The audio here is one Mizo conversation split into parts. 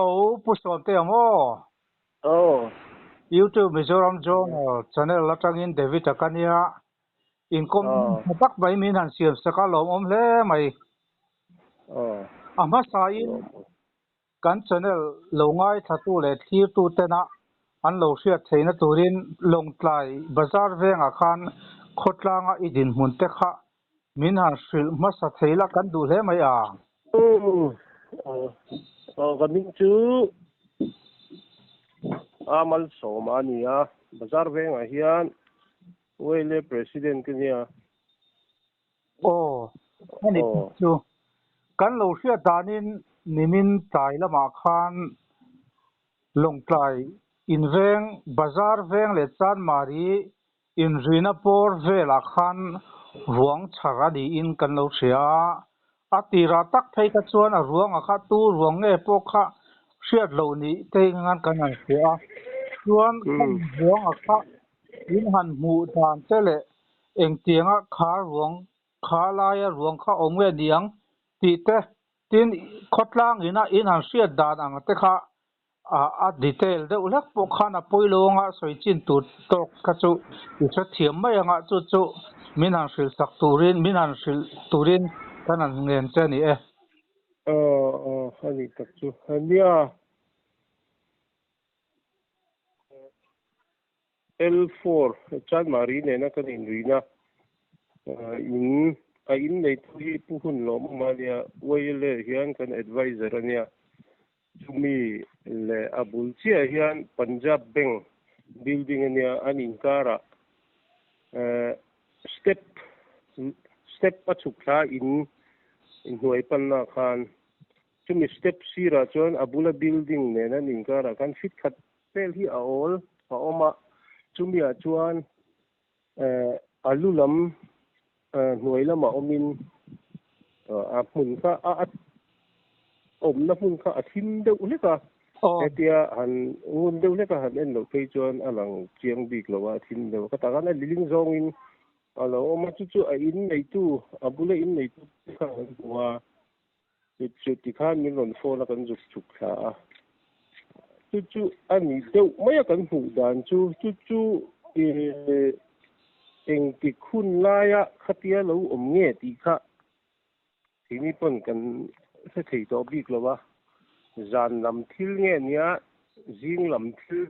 Hello, Pu Sawmtea maw? Aw. YouTube Mizoram Journal channel atangin David a ka nia. Inkawm Aw. tha tak mai min han siam sak a lawmawm hle mai. Aw. A hmasain Lawmawm. kan channel lo ngaithlatu leh thlirtu tena an lo hriat theihna turin Lawngtlai Bazar vengah khan khawtlanga i dinhmun te kha min han hrilh hmasa thei la kan duh hle mai a. Aw, aw ka hming chu A Malsawma a ni a, Bazar vengah hian YLA President ka nia. Aw, a ni Aw. chu. Kan lo hriat danin nimin tlai lamah khan Lawngtlai inveng, Bazar veng leh Chanmari inrina pawr velah khan ruang chhar a niin kan lo hria a. A tirah tak phei kha chuan a ruangah kha tu ruang nge pawh kha hriat loh nih te ngan kan han hria a. Chuan khami ruangah kha in han hmuh dan te leh engtianga kha ruang kha laia ruang kha awm nge niang tih te, tin khawtlang ina in han hriat dan ang te kha a detail deuh hlek pawh khan a pawi lo anga sawi chin tur tawk kha chu i hrethiam mai anga chu chu min han hrilh sak turin min han hrilh turin kan han ngen che a ni e. Aw aw a nih tak chu ania. L4, Chanmari nena kan inrina in a inneitu hi Pu Hun Lawmawm a nia, YLA hian kan advisor a nia. Chumi leh a bul chiah hian Punjab Bank building a nia, an inkarah step step a chhuk thla in hnuai panna khan chumi step sirah chuan a bula building nen an inkarah khan fit khat Vel hi a awl a awm a, chumiah chuan a lu lam hnuai lamah awmin a hmun kha a awmna hmun kha a thim deuh hlek a, hetia han ngun deuh hlek a han en loh phei chuan a lang chiang bik lo a, a thim deuh a, ka tak khan a liling zawngin a lo awm a, chu chu a in neitu a bula in neitu kha an hmu a. Chu tikhan min rawn phone a kan zuk chhuk thla a, chu chu a ni deuh mai a kan hmuh dan chu, chu chu engtik hun laia khatia lo awm nge tih kha keini pawn kan hre thei tawh bik lo a, zan lam thil nge nia zing lam thil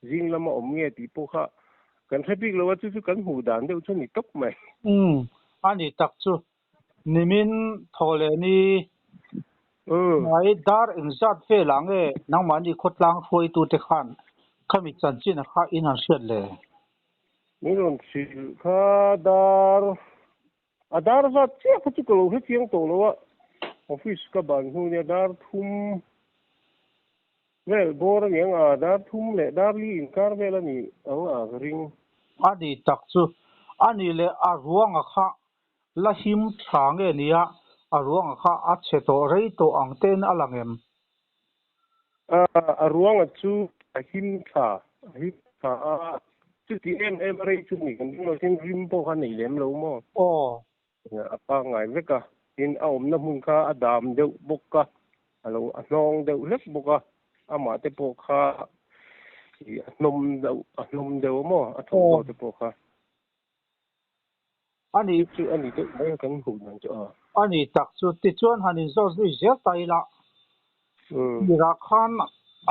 zing lama awm nge tih pawh kha kan hre bik lo a, chu chu kan hmuh dan deuh chu a ni tawp mai. Umm a ni tak chu. Nimin thaw leh ni hnai dar engzat velah nge nangmahni khawtlang hruaitute khan khami chanchin kha in han hriat le? Min rawn hrilh kha dar, a dar zat chiah kha chu ka lo hrechiang tawh lo a, office ka ban hnu nia dar thum vel bawr a ni ang a, dar thum leh dar li inkar vel a ni ang a ka ring. A ni tak chu a ni leh a ruanga kha La him tha nge nia, a ruanga kha a chhe tawh rei tawh ang tein a lang em? A ruanga chu a him tha, a him tha a, chuti em em a rei chu ni kan ring lo sin, rim pawh kha nei lem lo maw? Aw. A pangngai vek a, tin a awmna hmun kha a dam deuh bawk a, a lo a hnawng deuh hlek bawk a, amah te pawh kha a hnawm deuh, a hnawm deuh a maw, a thawmhnaw te pawh kha. A ni. Chu a ni deuh mai a kan hmuh dan chu a. A ni tak chu tichuan han inzawt zui zel ta ila. Tirah khan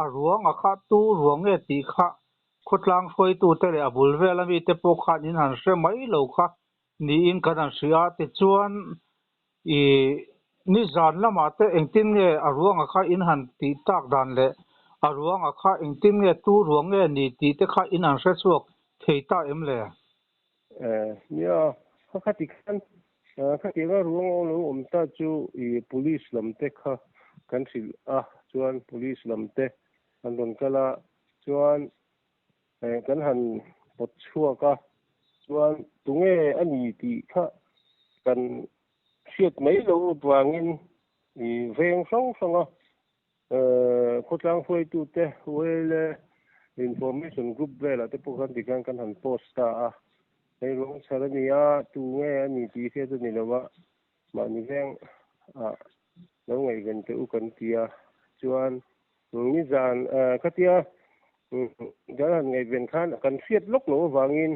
a ruang a kha tu ruang nge tih kha khawtlang hruaitute leh a bul vel ami te pawh khan in han hre mai lo kha niin kan han hria a. Tichuan i nizan lamah te engtin nge a ruang a kha in han tih tak dan leh a ruang a kha engtin nge tu ruang nge ni tih te kha in han hre chhuak thei ta em le? Nia, kha khati khan khatianga ruang lo awm ta chu i police lam te kha kan hrilh a, chuan police lam te an rawn kal a, chuan kan han pawt chhuak a, chuan tunge a ni tih kha kan hriat mai lo vangin i veng hrang hrang a, Khawtlang hruaitute Wele Information Group velah te pawh khan tikhian kan han post ta a, hei ruang chhar a ni a, tu nge a ni tih hriat a ni lo a, mahni veng ah lo ngaihven teh u kan ti a, chuan. Nizan khatia kan han ngaihven khan kan hriat lawk loh avangin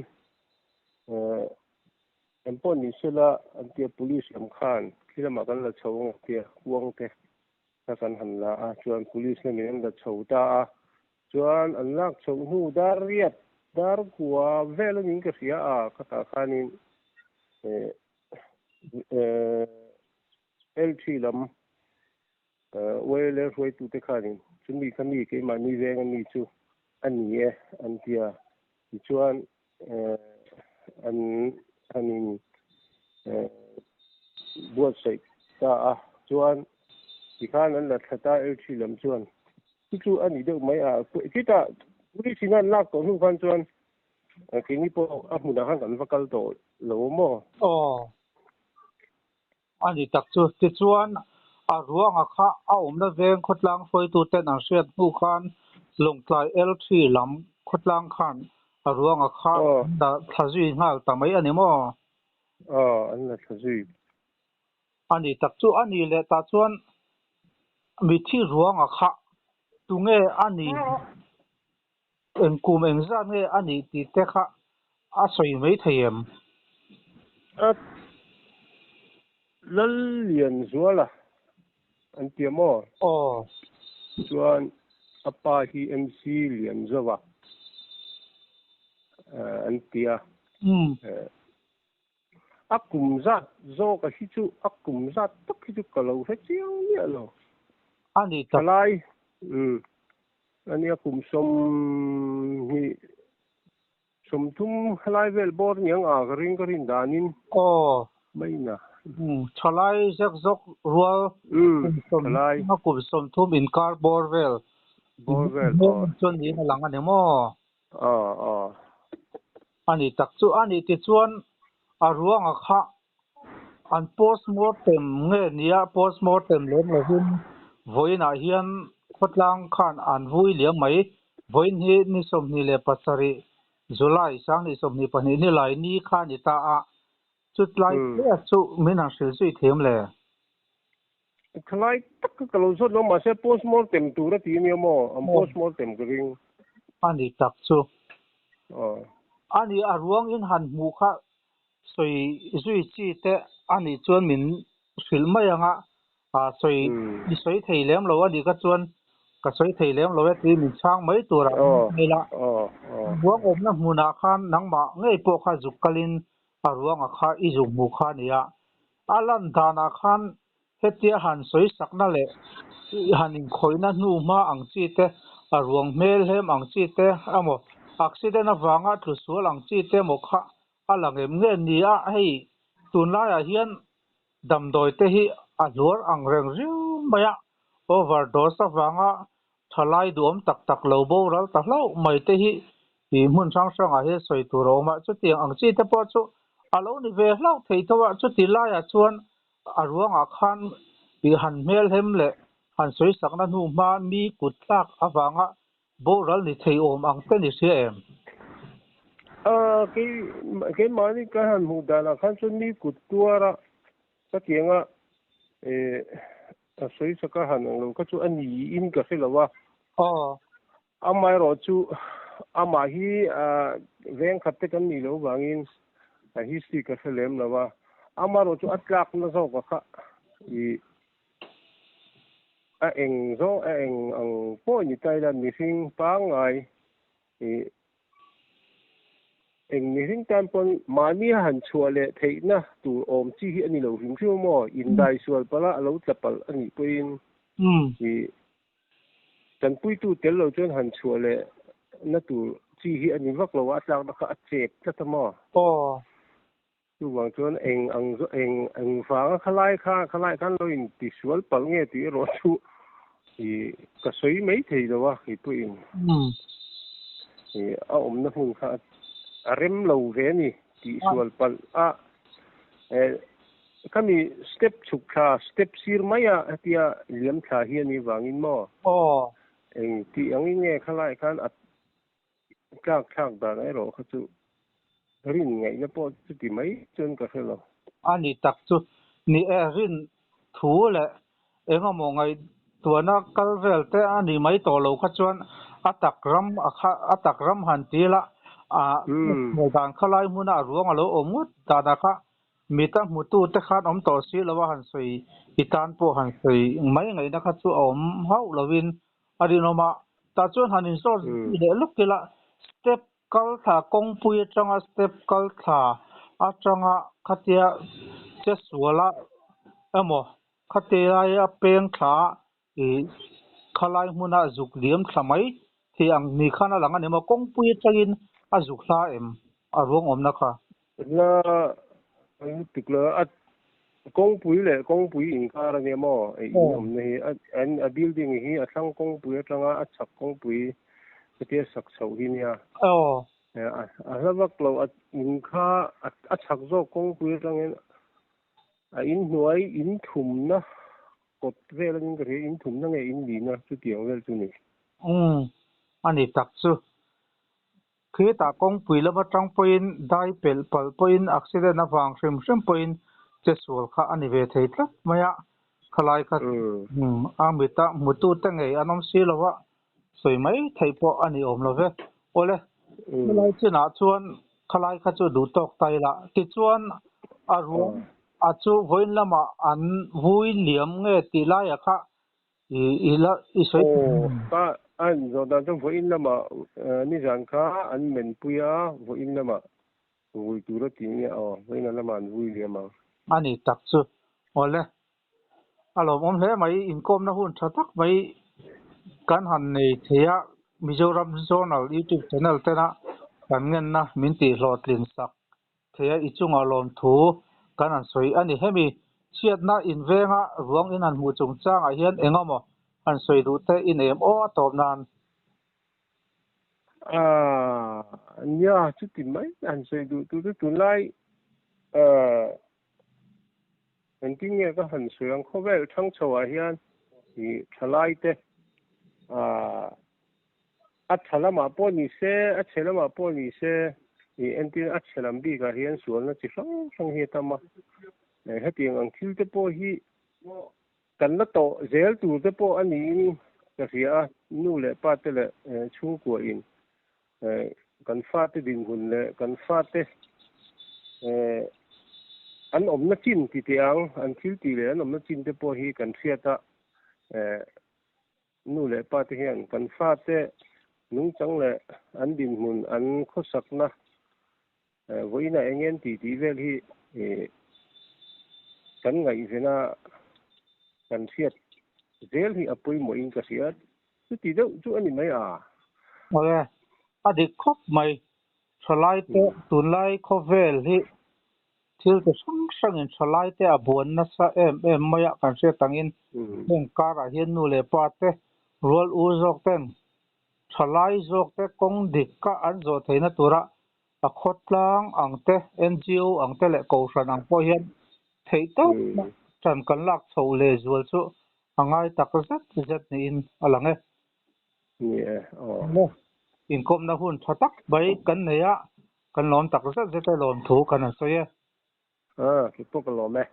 Eng pawh ni sela an tia police lam khan khi lamah kan la chho ang a tia kuang te kha kan han la a chuan police lamin an la chho ta a chuan an lak chhoh hnu dar riat dar kua vel a niin ka hria a khatah khanin L3 lam YLA hruaitute khanin chumi kha mi keimahni venga mi chu a ni e an tia tichuan an han in buatsaih ta a chuan tikhan an la thla ta LT lam chuan chu chu a ni deuh mai a khitah police in an lak tawh hnu khan chuan keini pawh a hmunah khan kan va kal tawh lo maw? Aw. A ni tak chu. Tichuan, a ruanga kha a awmna veng khawtlang hruaituten an hriat hnu khan Lawngtlai L3 lam khawtlang khan a ruanga kha an la thla zui nghal ta mai a ni maw? Aw, an la thla zui. A ni tak chu. A ni leh tah chuan mithi ruanga kha tunge a ni? Eng kum engzat nge a nih tih te kha a sawi mai thei em? A Lallianzuala an ti a maw? Aw. Chuan a pa hi MC Lianzova an ti a. A kum zat zawk a hi chu a kum zat tak hi chu ka lo hre chiang miah lo. A ni tak. Thalai umm a nia kum 20 30 helai vel bawr niang a ka ring ka rin danin. Aw. Mai na. Umm thalai zek zawk rual kum 20 a kum 30 inkar bawr vel. Bawr vel aw. Chuan niin a lang a ni maw? Aw aw. A ni tak chu a ni tichuan a ruanga kha an postmortem nge nia postmortem lem lovin vawiinah hian khawtlang khan an vui liam mai. Vawiin hi ni 27 July 2022 ni lai ni kha a ni ta a, chutlai hle chu min han hrilh zui thiam le. Thalai tak kha ka lo zawt lo mahse postmortem tur a ti ania maw? An postmortem ka ring. A ni tak chu. Aw. A ni a ruang in han hmuh kha sawi zui chi te a nih chuan min hrilh mai ang a, sawi i sawi thei lem lo a nih kha chuan ka sawi thei lem lo e tih min chhang mai tur ah min hmel a. Ruang awmna hmunah khan nangmah ngei pawh kha zuk kalin a ruanga kha i zuk hmuh kha a ni a. A lan danah khan hetia han sawi sakna leh han inkhawihna hnu hma ang chi te, a ruang hmel hem ang chi te emaw, accident avanga tlu sual ang chi te emaw kha a lang em nge ni a, hei tunlaiah hian damdawi te hi a hluar ang reng riau mai a, overdose avanga thalai duhawm tak tak lo boral ta hlauh mai te hi Tih hmun hrang hrangah hian sawi tur a awm a, chutiang ang chi te pawh chu a lo ni ve hlauh thei tho a, chuti laiah chuan a ruangah khan tih han hmelhem leh han sawi sakna hnu hma mi kut tlak avanga boral ni thei awm ang te ni hria em? A, kei keimahni ka han hmuh danah khan chuan mi kut tuara ka tianga a sawi saka han ang lo kha chu a niin ka hre lo a. Aw. Amaherawh chu amah hi veng khat te kan nih loh vangin a history ka hre lem lo a, amaherawh chu a tlakna zawk a kha i a eng zawng a eng ang pawh ni ta ila mihring pangngai i eng mihring tan pawn mahni a han chhuah leh theihna tur awm chi hi a ni lo hrim hrim a maw, indaisual palh a a lo tla palh a nih pawhin i Tanpuitu tel lo chuan han chhuah leh na tur chi hi a ni vak lo a, a tlakna kha a chep tlat a maw? Aw. Chuvang chuan eng ang eng eng vanga khalai kha khalai khan lo inti sual palh nge tih erawh chu i ka sawi mai thei lo a keipawhin. I a awmna hmun kha a rem lo ve a ni tih sual palh a Khami step chhuk thla, step sir mai a hetia liam thla hi a nih vangin maw? Aw. Eng tih angin nge khalai khan a tlak thlak dan erawh kha chu rin ngaihna pawh chuti mai chuan ka hre lo. A ni tak chu ni e, rin thu leh engemaw ngaih tuana kal vel te a nih mai tawh lo kha chuan a tak ram a kha a tak ram han ti ila a hmuh dan kha lai hmuna a ruang a lo awm ngawt danah kha mita hmutu te khan awm tawh si lo a han sawi i tan pawh han sawi mai ngaihna kha chu a awm hauh lovin a rinawm a. Tah chuan han inzawt leh lawk ila step kal thla kawngpui atanga step kal thla atanga khatia che suala emaw khati laia peng thla ih khalai hmuna zuk liam thla mai thei ang ni khan a lang a ni maw kawngpui atangin a zuk hla em a ruang awmna kha. La lutuk la a kawngpui leh kawngpui inkar a nia maw in awmna hi a building hi a thlang kawngpui atanga a chhak kawngpui hetia sak chhoh hi nia. A hla vak lo a in kha a chhak zawk kawngpui atangin A inhnuai in thumna kawt vel angin ka hria, in thumna nge in lina chutiang vel chu ni. Umm, a ni tak chu. Khitah kawngpui lam atang pawhin dai pelh palh pawhin accident avang hrim hrim pawhin chesual kha a ni ve thei tlat mai a, khalai kha a mita hmutute ngei an awm si lo a, sawi mai theih pawh a ni awm lo ve. Awle, helai chinah chuan khalai kha chu duh tawk ta ila. Tichuan, a ruang a chu vawiin lamah an vui liam nge tih laiah kha i la i sawi thei ang em? Aw, a zawh dan chu vawiin lamah nizan kha an menpui a, vawiin lamah vui tur a ti nge aw, vawiin lamah an vui liam ang. A ni tak chu. Awle, A lawmawm hle mai, inkawmna hun tha tak mai kan han nei thei a, Mizoram Journal YouTube channel tena kan ngenna min tih hlawhtlin sak thei a, i chungah lawmthu kan han sawi a ni. Hemi chhiatna invenga ruang in han hmuh chungchangah hian eng emaw han sawi duh te i nei em aw a tawp nan? Aaa, nia chuti mai han sawi duh tur chu tunlai aaa. Engtin nge ka han sawi ang? Khawvel thang chho ah hian ih thalai te ah a tha lamah pawh ni se, a chhe lamah pawh ni se ih entir a chhe lam bik ah hian sualna chi hrang hrang hi a tam a. Hetiang ang thil te pawh hi kan la tawh zel tur te pawh a niin ka hria a, nu leh pa te leh chhungkua in Kan fate dinhmun leh kan fate an awmna chin ti teh ang, an thil tih leh an awmna chin te pawh hi kan hriat a, nu leh pa te hian kan fate nungchang leh an dinhmun, an khawsakna vawiinah eng nge an tih tih vel hi kan ngaihven a, kan hriat zel hi a pawimawhin ka hria. Chuti deuh chu a ni mai a. Awle, a dik khawp mai. Thalai te tunlai khawvel hi thil ti hrang hrangin thalai te a buan nasa em em mai a, kan hriat angin heng karah hian nu leh pa te, rual u zawk ten thalai zawk te kawng dik ka an zawh theihna tura a khawtlang ang te, NGO ang te leh kohhran ang pawh hian theih tawpna ṭan kan lak chhoh lehzual chu A ngai tak zet zet niin a lang e. Ni e, aw. Maw, inkawmna hun tha tak mai kan nei a, kan lawm tak zet zet e lawmthu kan han sawi e. Aw, kei pawh ka lawm e.